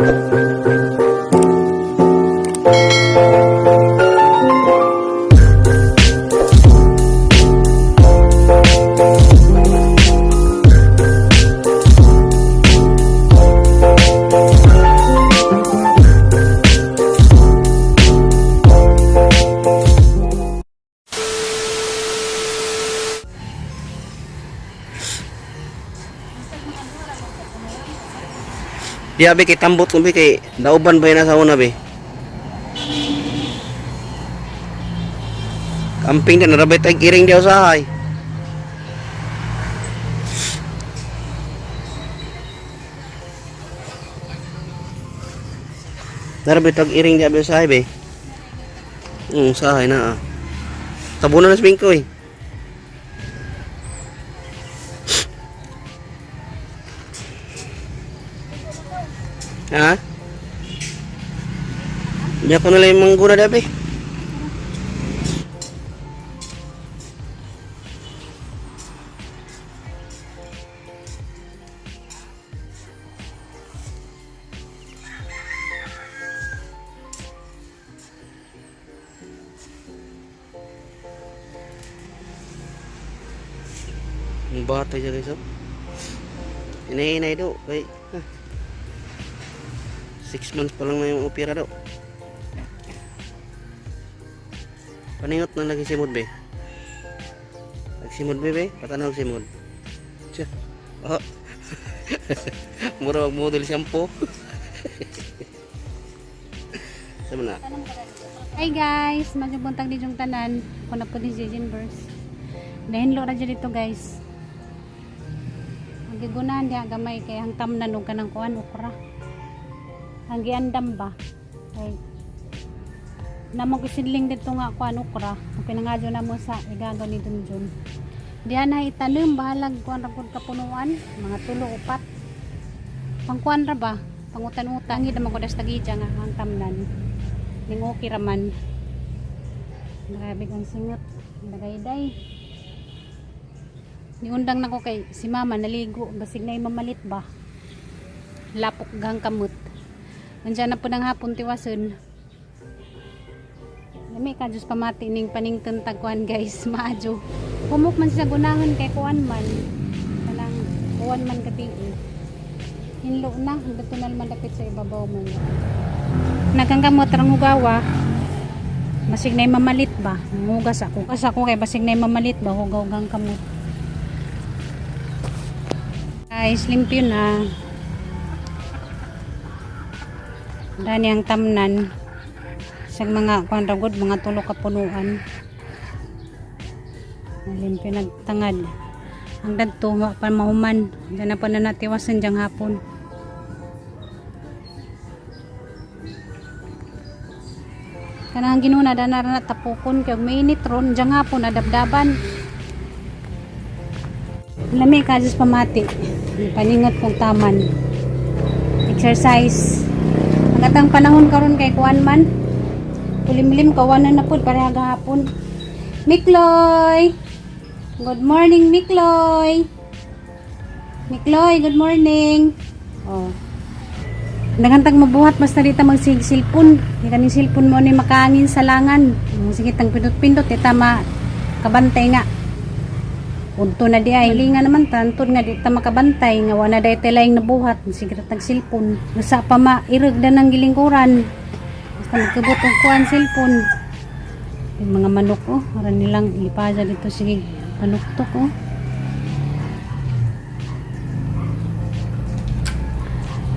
Diya be kay tambot ko be kay dauban ba na sa una be. Camping na narabay tag iring diya usahay. Narabay tag iring diya be usahay be. Usahay na ah. Tabunan na sa bingko eh. Ha? Diya ko nila yung mangguna diya be. Ang bata siya guys oh. Inahinay daw. Kay, ah. 6 months pa lang na yung opera daw. Paningot na lagi simod be. Nagsimod be be. Patanaw simod. Siya. Oh. Mura mag model shampoo. Sama na. Hi guys, medyo buntag di yung tanan. Ako na po ni Jejin Verse. Dahin ra dyan dito guys. Ang gigunahan diha gamay kay ang tamnan og kanang kuan okra. Ang giandam ba? Kay namo gisidling dito nga kuan okra. Ang pinangadyo na mo sa igagaw ni Dunjun. Diha na itanim bahalag kuan ra pud kapunuan, mga tulo upat. Pangkuan ra ba? Pangutan-utan gid man ko das tagija nga ang tamnan. Ning okay raman. Grabe kang singot. Dagayday. Niundang na ko kay si mama naligo. Basig na mamalit ba? Lapok gang kamot. Nandiyan na po ng hapon tiwason. Lami ka Diyos pamati ning panington tagkuan guys. Maadyo. Humok man siya gunahon kay kuan man. Kanang kuan man gabi. Eh. Hinlo na. Hanggang tunal malapit sa ibabaw man. Naganggamot rang hugawa. Basig na mamalit ba? Hugas ako. Hugas ako kay basig na mamalit ba? Hugaw gang kamot. Guys, limpyo na. Dani ang tamnan. Sa mga kuan ra gud, mga tulo ka punuan. Limpyo nagtangad. Ang dadto wa pa mahuman. Diyan na pa na natiwasan diyang hapon. Kanang ginuna dana ra na tapukon kay og mainit ron diyang hapon adabdaban. Lami ka Diyos pamati. Paningot kong taman. Exercise. Ang atang panahon karon kay kuan man. Kulimlim kawanan na pud pareha gahapon. Mikloy. Good morning, Mikloy. Mikloy, good morning. Oh. Daghan tag mabuhat basta dita magsig silpon. Di kaning silpon mo ni makaangin sa langan. Sige tang pindot-pindot di ta ma kabantay nga. Udto na di ay linga naman tantod nga di ta makabantay nga wala day laing nabuhat sige ra tag silpon. Usa pa ma irog na ng gilingkuran. Basta magkabot og kuan silpon. Yung mga manok oh, ara nilang ipaja dito sige panuktok oh.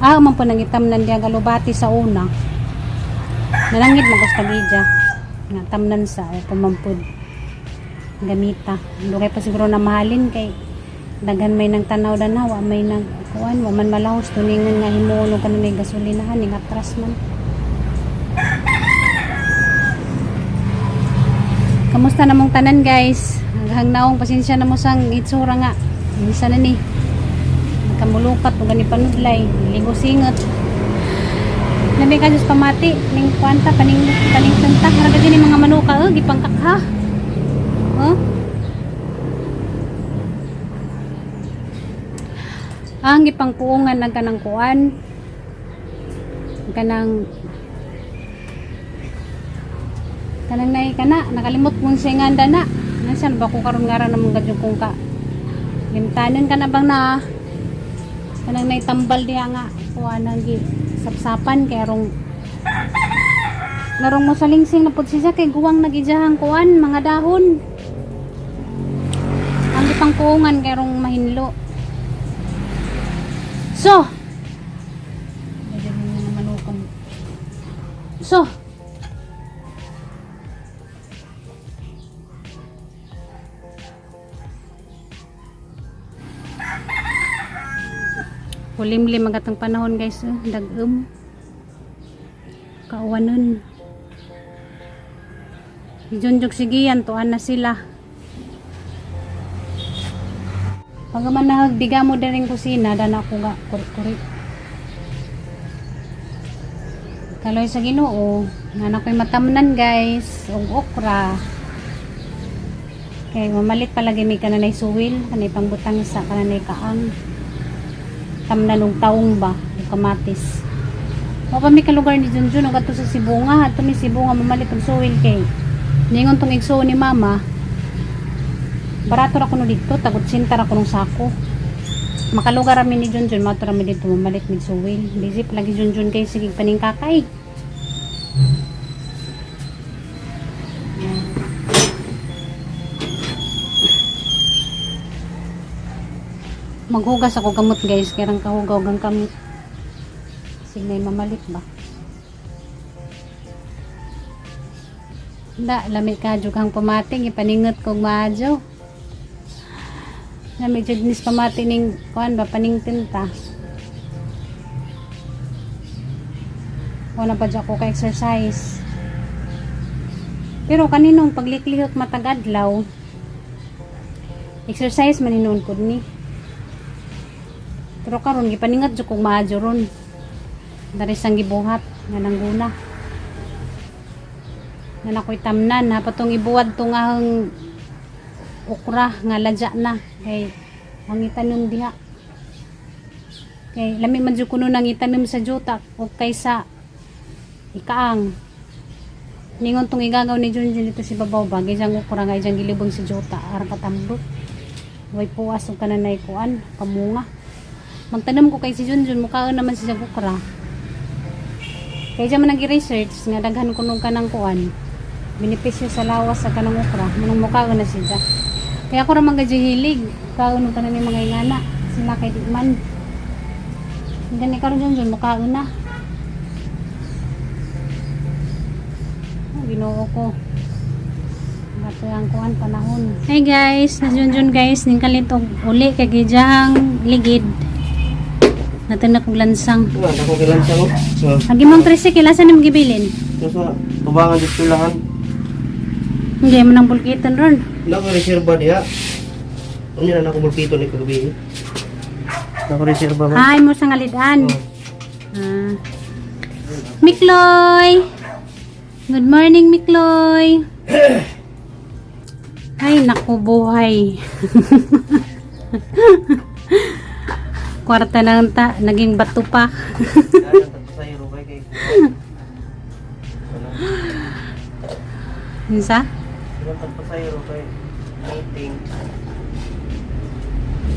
Ah, man po nangitam nan diya galubati sa una. Nalangit mo gusto gidya. Nga tamnan sa o pumampud. Gamita. Dugay pa siguro na mahalin kay daghan may nang tanaw dana wa may nang kuan wa man malahos tuningan nga himuon og kanunay gasolinahan ning atras man. Kamusta namong tanan guys? Hanggang naong pasensya na mo sang itsura nga. Minsan na ni. Nagkamulukat o gani panudlay, ligo singot. Labi ka Diyos pamati ning kwanta paning paning tanta hara ni mga manuka oh gipangkakha. Oh. Ang gipangpuungan nagkanang kuan. kanang kanang nay kana nakalimot kung siya nga anda na. Nasaan ba ko karon nga ra namang gadyo kung ka limtanon ka na bang na kanang nay tambal diha nga kuha nang gi sapsapan kay arong narong mo salingsing na pud siya kay guwang nagijahang kuan mga dahon ang gipangkuungan kay arong mahinlo. So medyo mga manukan. So kulimlim ang atong panahon, guys, oh. Dag-um kauwanon. Junjog sigiyan tuan na sila. Pag man nahagbiga mo din kusina dana ako nga kuri-kuri. Kaloy sa Ginoo nga na ko'y matamnan, guys, og okra. Kay mamalit palagi mi kananay suwil, kanay pangbutang sa kananay kaang tamnan og taong ba og kamatis. Wa pa mi kalugar ni Junjun og adto sa Sibunga, adto mi Sibunga mamalit og suwil kay ningon tong igsuon ni mama. Barato ra kuno didto, tag 80 ra kunong sako. Makalugar ra mi ni Junjun, mato ra mi didto mamalit mig suwil. Busy lagi Junjun kay sige paningkakay. Maghugas ako gamot, guys, kay rang kahugaw gang kamot. Sige may mamalit ba. Da, lami ka jud kang pamati, ipaningot kog maadyo. Lami jud nis pamati ning kuan ba paningtin ta. Wala pa dyan ako ka-exercise. Pero kaninong pagliklihot matag adlaw, exercise man hinuon ko ni. Pero karon gipaningat jud kog maadyo ron. Dari sang gibuhat nga nangguna. Nga nakoy tamnan ha patong ibuwad tong ahang okra nga ladya na kay ang itanom diha. Kay lami man jud kuno nang itanom sa juta o kaysa ikaang. Ningon tong igagaw ni Junjun dito si babaw ba gijang okra nga ijang gilibong si juta aron katambok. Way puas og kananay kuan pamunga. Magtanom ko kay si Junjun mukaon naman siya okra. Kay diyan man nag-research nga daghan kuno kanang kuan benepisyo sa lawas sa kanang okra manong mukaon na siya. Kaya ako ra man gadyo hilig kaon og kanan mga ingana sila kay di man. Gani karon Junjun mukaon na. Oh, Ginoo ko. Bato ang kuan panahon. Hey guys, na Junjun guys, ning kalit og uli kay gijahang ligid. Natin na kong lansang. Wala ako kilan siya ko. So, Ang imong tricycle asa nimo gibilin? sa tubangan dito lahan. Hindi mo nang bulkiton ron. Wala ko reserva diha. Ano na ako mulpito ni kagabi. Ako reserva man. Ay mo sa ngalidan. Oh. Ah. Mikloy! Good morning, Mikloy! Ay, naku, buhay. Kwarta na ta, naging bato pa. Unsa? Meeting.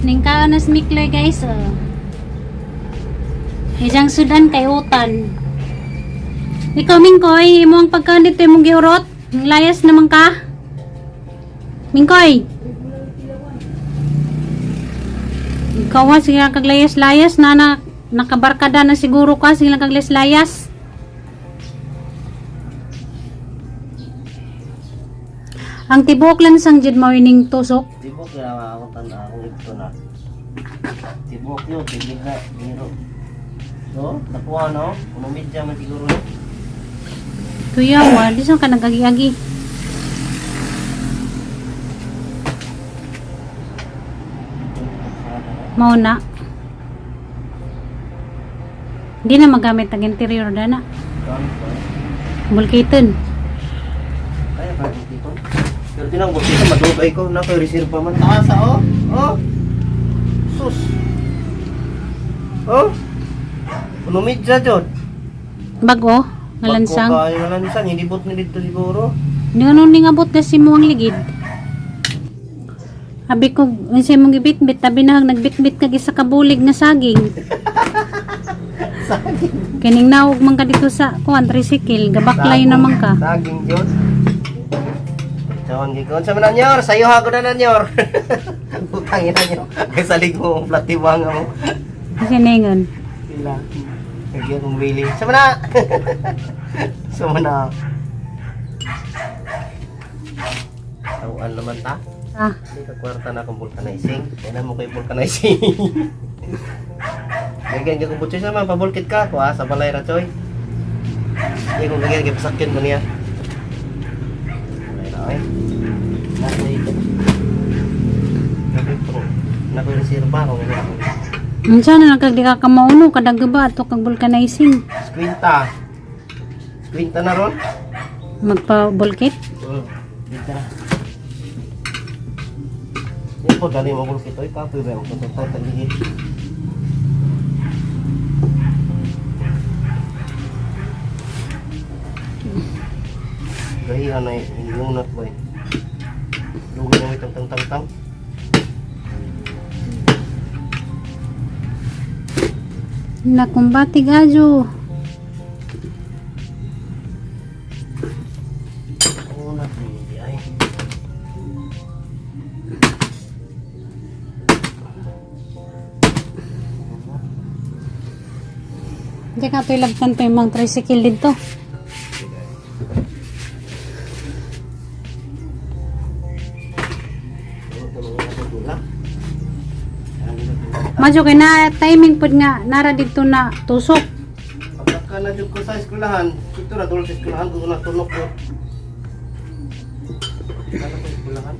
Ning kaon na si Mikloy, guys. Oh. Ijang sudan kay utan. Ikaw, Mingkoy, imo ang pagkaon dito imong giurot. Layas naman ka. Mingkoy. Ikaw ha, sige lang kaglayas-layas na, na nakabarkada na siguro ka, sige lang kaglayas-layas. Ang tibok lang sang jud mao ining tusok. Tibok na akong tanda akong ito na. Tibok yun, tibok na, biro. No, nakuha no? Kuno media man siguro no. Kuya, wa, di sa ka nagagi-agi. Mao na. Di na magamit ang interior dana. Bulkiton. Kaya ba dito? Pero tinang dito madugay ko na kay reserve man. Taasa oh. Oh. Sus. Oh. Kuno media jud. Bago, nga lansang. Bago kayo nga lansang, hindi bot ni dito siguro. Hindi nga nung ningabot kasi mo ang ligid. Abi ko, unsay mong gibitbit, tabi na nagbitbit kag isa ka bulig nga saging. Saging. Kining naog man ka dito sa kuan tricycle, gabaklay naman ka. Saging Diyos. Chon, gikon sa man nyor, sayo ha ko na nanyor. Putang ina nyo. Kay salig mo ang platiwang mo. Kasi ningon. Sila. Nagyan kong wili. Sama na! Sama na. Tawaan naman ta. Ah, Hindi ka kwarta na akong vulcanizing. Kaya na mo kay vulcanizing. Ganyan ka kung butchoy sama, pabulkit ka. Kuha sa balay ra choy. Hindi kung ganyan, kaya pasakyan mo niya. Balay ra eh. Nakoy. Nakoy pro. Nakoy reserva kung ano ako. unsa na lang kag di ka kamauno kadag ba ato kag vulcanizing. Squinta. Squinta na ron. Magpa-bulkit. Dito na. Yan po, dali mo bulkit. Oy, kapoy ba yung tututo, tagligid. Gaya na yung ba eh. Lugi na may tang tang tang tang. Nakumbati gadyo. Unat hindi ay. Hindi ka ito ilagtan pa yung mga tricycle dito. Madyo kay na timing pod nga nara dito na tusok. Pagka na jud ko sa eskwelahan, ito na dulce sa eskwelahan kung natulog ko. Ano ko eskwelahan?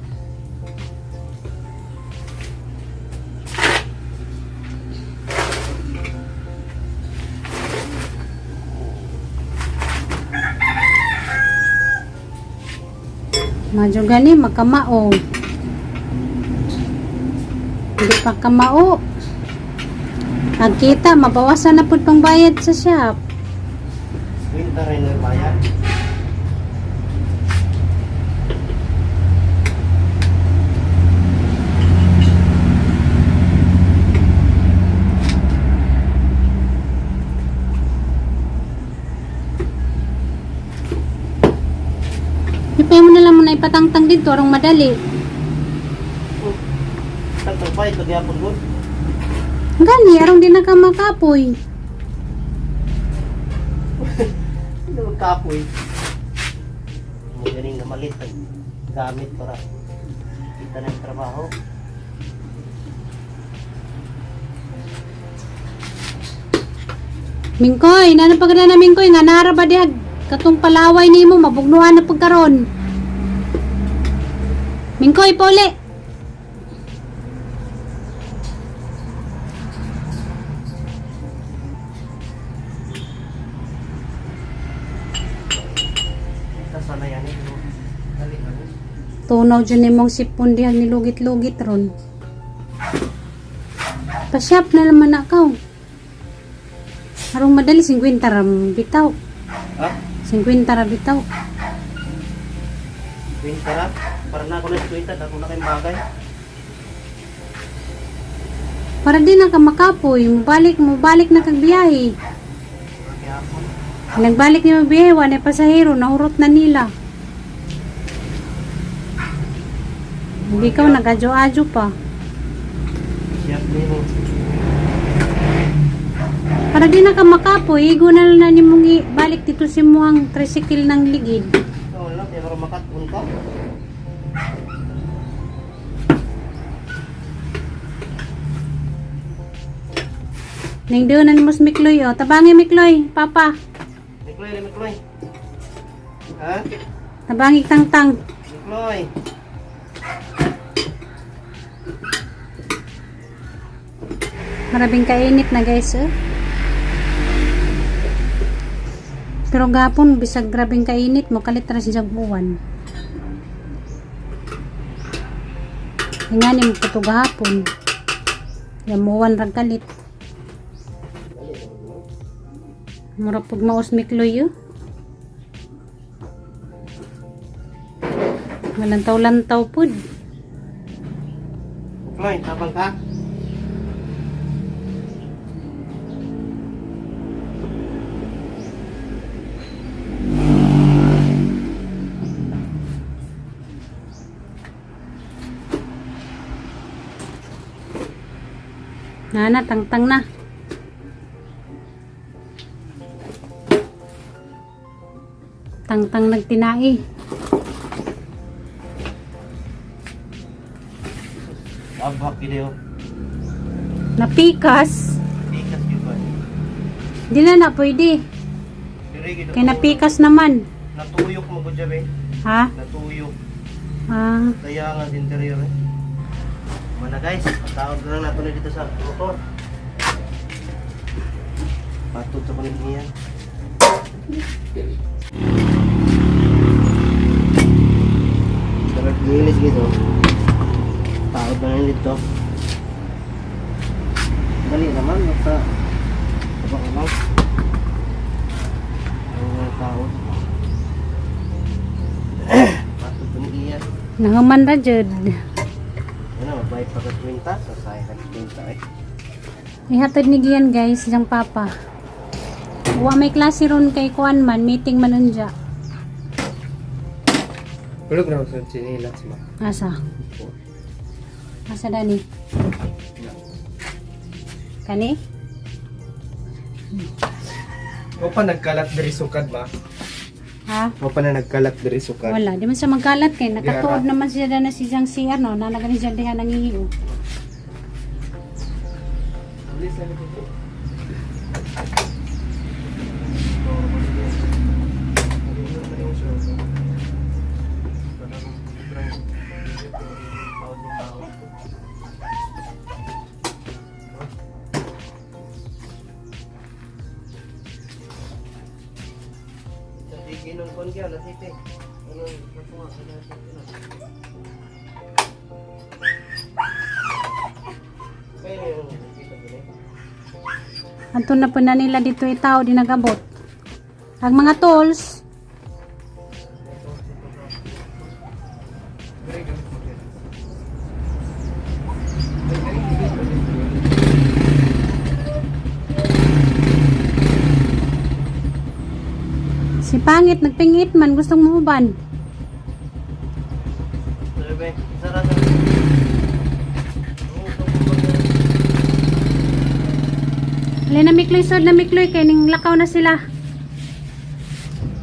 Madyo gani makamao. Hindi pa kamao. Agkita, mabawasan na pud pang bayad sa shop. Kwenta rin ng bayan. Ipay mo na lang muna ipatangtang dito arong madali. Tagtagpay, pagyapon ko. Gani, arong di na ka makapoy. Hindi naman kapoy. Magaling na malit ang gamit para kita na yung trabaho. Mingkoy, nano pag na Mingkoy nga nara ba diha katong palaway nimo mabugnuan na pagkaron. Mingkoy pole. Kita sana yan eh. No? Dali na mo. Tunaw dyan nimong sipon diha nilugit-lugit ron. Pasyap na naman na kaw. Arong madali 50 ra bitaw. Ha? 50 ra bitaw. Kwenta na? Para na ako na kwenta, ako na kayong bagay. Para di na ka makapoy, mubalik na kag biyahe. Pagyapon. Nagbalik ni biyahe, wala pasahero, nahurot na nila. Hindi ka nag-adyo-adyo pa. Siyap nimo. Para di na ka makapoy, igo na lang na nimong balik dito si muhang tricycle ng ligid. Ikaw lang, kaya para makatun ka. Ning doon na ni Mos Mikloy, oh. Tabangi Mikloy, papa. Mikloy, Mikloy. Ha? Tabangi tangtang. Mikloy. Marabing kainit na guys, eh. Pero gapon, bisag grabing kainit mo, kalit ra siya buwan. Nga ni mo puto gahapon. Yamuan ra kalit. Mura pag maos Mikloy oh. Malantaw-lantaw pud. Floyd, tabang ka? Nana, tangtang na. Tangtang nagtinai. Abak gid yo. Napikas. Pikas gyud ba? Di na na pwede. Dire gid. Kay napikas naman. Natuyok mo gud jabe. Ha? Natuyok. Ah, Kaya nga sa interior eh. Mana guys, tawag na lang nato na dito sa motor. Patod sa kunin niya. Sarap gilis guys oh. Tawag na lang dito. Dali naman, basta abang lang. Ang mga tao. Patod pa niya. nahuman ra jud. Ano, mabait pa ka kwinta? Sasaya ka kwinta eh. Ihatod ni Gian guys, siyang papa. Wa may klase ron kay kuan man, meeting man unja. Tulog na sa chinilas ma. Asa? Asa dani? Kani? O pa nagkalat diri sukad ma. Ha? O pa na nagkalat diri sukad. Wala, di man siya magkalat kay nakatuod Yara. naman siya na si siyang CR no, na nagani siya diha nangihiyo. Anto na po na nila dito itaw di nagabot. Ang mga tools, si Pangit nagpingit man gustong muuban. Alin na Mikloy, sod na Mikloy kay ning lakaw na sila.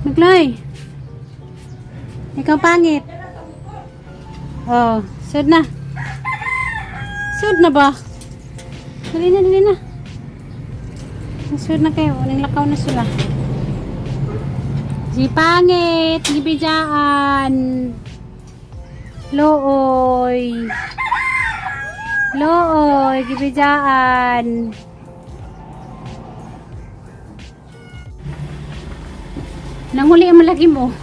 Mikloy. Ikaw pangit. Oh, sod na. Sod na ba? Dali na, dali na. Sod na kayo, ning lakaw na sila. Si pangit, gibijaan. Looy. Looy, gibijaan. Nanguli ang malagi mo.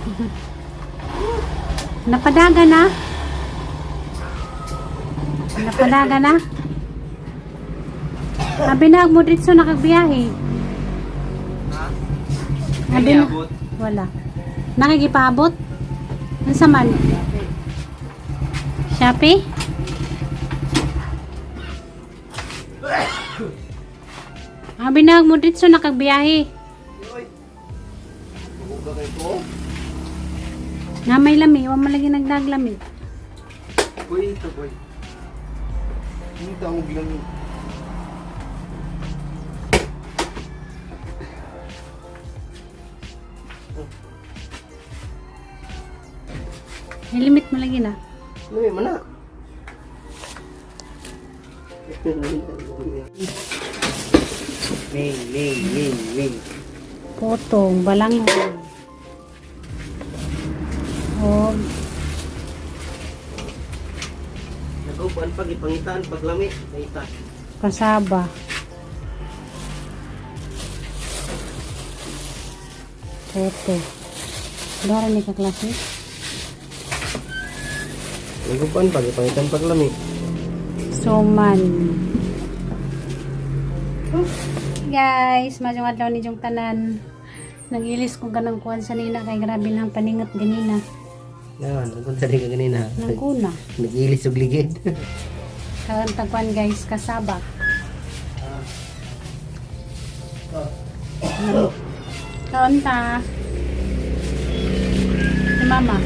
Napadaga na. Napadaga na. Abi na mo dritso nakagbiyahe. Abi na. Wala. Nakikipaabot? Unsa man? Shopee? Abi na mo dritso nakagbiyahe. Nga may lami, wa man lagi nagdaglami. Boy, ito boy. Hindi tawag lang yun. May limit mo lagi na. Lumi mo na. Ming, ming, ming, ming. Potong, balanghoy. O, Nag-upuan pag ipangitaan, paglami, naita. kasaba. Poto. Dara ni kaklase. Nag-upuan pag ipangitaan, paglami. Suman. Guys, maayong adlaw ninyong tanan. Nag-ilis ko ganang kuan sa nina kay grabe nang paningot ganina. Yan, ang sa ka ganina. Nang kuna. Nag-ilis og ligid. Kaon tagkuan, guys, kasaba. Kaon ta. Si mama.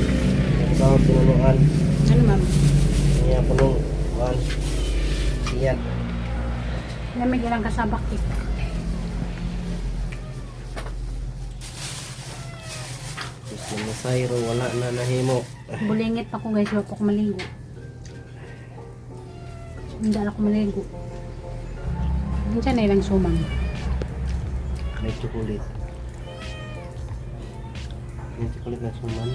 Ikaw, tinunuan. Ano, mama? Kaya punong. One. Iyan. Lamig ilang kasaba cake. Gusto mo sayro, wala na nahimo. Bulingit pa ko, guys, wala pa ko maligo. Hindi na ako maligo. Diyan na ilang sumang. May chocolate. May chocolate na suman.